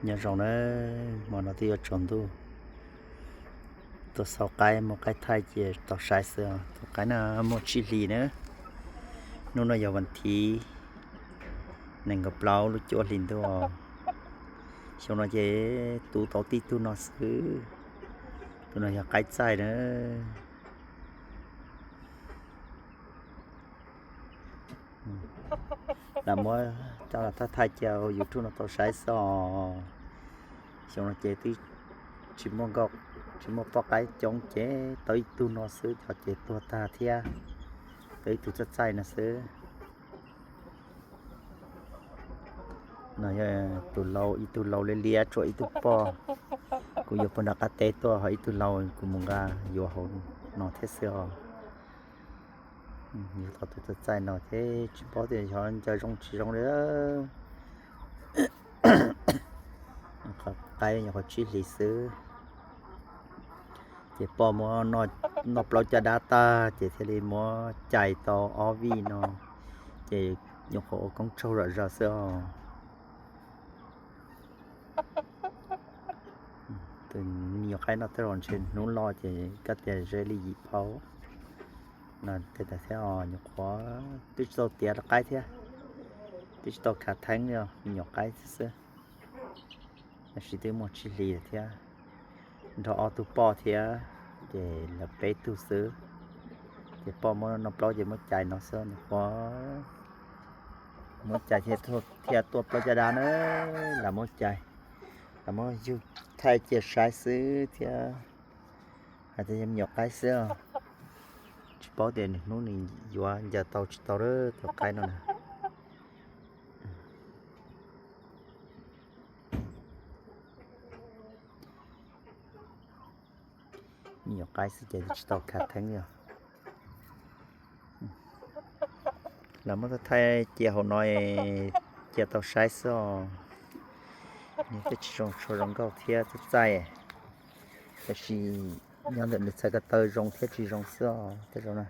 Nyob zoo na, hmo no twb yuav tsaus ntuj, tuaj xauj qaib, muaj qaib thaij ces tau saib xwb os. Tus qaib no muaj tsib hlis na, hnub no yog vas thiv nees nkaum plaub lub cuaj hlis ntuj. Xyoo no ces tu tau tib tug no xwb, tus no yog qaib txaij na. Lam muab coj los thaij thaij cia hauv YouTube no tau saib xwb os. Xyoo no ces twb tsis muaj nkauj, tsis muaj poj qaib coob ces tau ib tug no xwb, cov ces tuag tag thiab, tau ib tug txaij txaij no xwb. No yog tus lau, ib tug lau liab liab, tshuav ib tug poj. Kuv yuav puag nram qab teb tuaj, ho ib tug lau kuv mus nqa yuav hauv no thiab xwb os. Yuav tau tus txaij txaij no thiab, tsis paub tias xyov ncaws zoo tsis zoo li. Qhov qaib nyuam qhuav tsib hlis xwb, ces poj muab noj plaub caj dab tag ces thiaj li muab cais tau ob vij no, ces nyuam qhuav ua koob tsaug zom zaws xwb os. Tus me nyuam qaib no tej zaum ntshe hnub loj ces koj tias ze li yim phau no tej ntawd thiab os. Nyuam qhuav twb tsis tau tiav rau qaib thiab, twb tsis tau khav theeb li os, me nyuam qaib xwb xwb. Tab sis twb muaj tsib hlis thiab, nrog ob tug poj thiab, ces lawv peb tug xwb. Ces poj muab noj plaub ces muab cais no xwb, nyuam qhuav muab cais thiaj tuaj plaub caj dab na. Lam muab cais, lam muab yug thaij cia saib xwb thiab. Hais tias yog me nyuam qaib xwb, tsis paub tias nws hnub nws yuav ncaws tau tsis tau lawm tus qaib no na. Me nyuam qaib xwb ces tsis tau khav theeb li os. Lam muab thaij thaij cia hauv no, cia tau saib xwb os. Nws twb tsis zoo tshua zoo nkauj thiab, txaij txaij, tab sis nyob ntawm nws txhais ko taw zoo thiab tsis zoo xwb os, tej zaum na.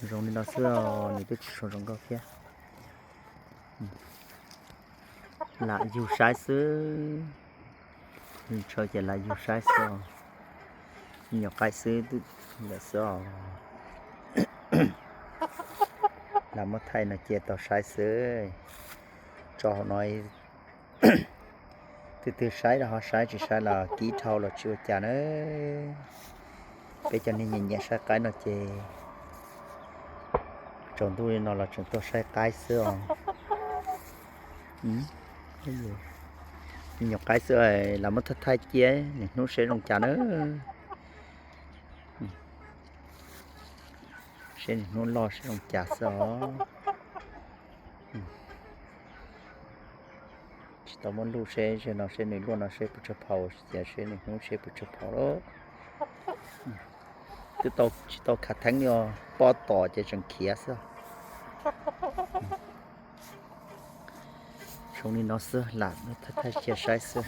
Zoo li no xwb os, nws twb tsis tshua zoo nkauj thiab. Lam yug saib xwb, ntshaw ces lam yug saib xwb os. Me nyuam qaib xwb lawm xwb os. Lam muab thaij no cia tau saib xwb. Tso hauv no, twg twg saib los ho saib, tsis saib los kib dhau los tsis ua cas na. Peb cov neeg nyiam nyiam saib qaib no ces tsaus ntuj li no los tseem tuaj saib qaib xwb os. Me nyuam qaib xwb, lam muab thaij thaij cia nws hnub seb zoo cas na. Seb nws hnub loj seb zoo cas xwb os. Tsis tau muab luj seb, no seb nws luaj no seb puas tsawg phaus, cia seb nws hnub seb puas tsawg phaus lauj. Twb tsis tau khav theeb li os, pob tom ces tseem khiav xwb. Zoo li no xwb, lam thaij thaij cia saib xwb.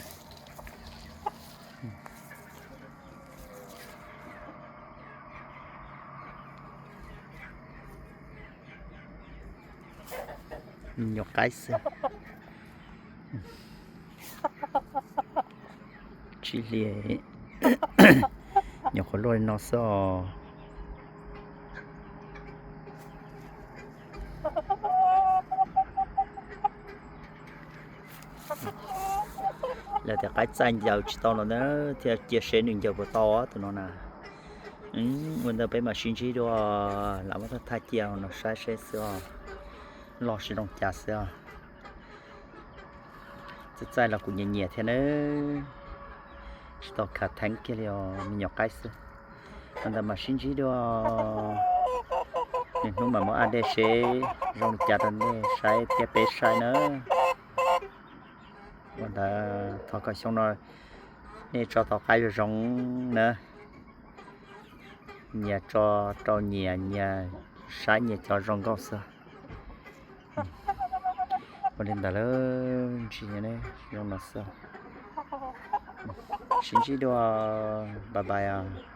Me nyuam qaib xwb. Tsib hlis, nyuam qhuav luaj li no xwb os. Lawv tias qaib txaij ncaws tsis tau los ntawd thiaj cia seb nws ncaws puas tau tus no na. Ua ntawd peb mam sib ntsib dua, lam muab thaij thaij cia no saib seb xwb os, loj sib zoo cas xwb os. Txaij txaij los kuv nyiam nyiam thiab nawb, tsis tau khav theeb kiag li os, me nyuam qaib xwb. Ua ntawd mam sib ntsib dua, niaj hnub mam muab update seb zoo li cas rau nej saib thiab peb saib nawb. Ua ntawd thov kom xyoo no nej tso tau qaib zoo zoo nawb. Nyias tso rau nyias, nyias saib nyias cov zoo nkauj xwb. Ua li ntawd lawm, ntsib zoo no xwb. Sib ntsib dua, bye bye os.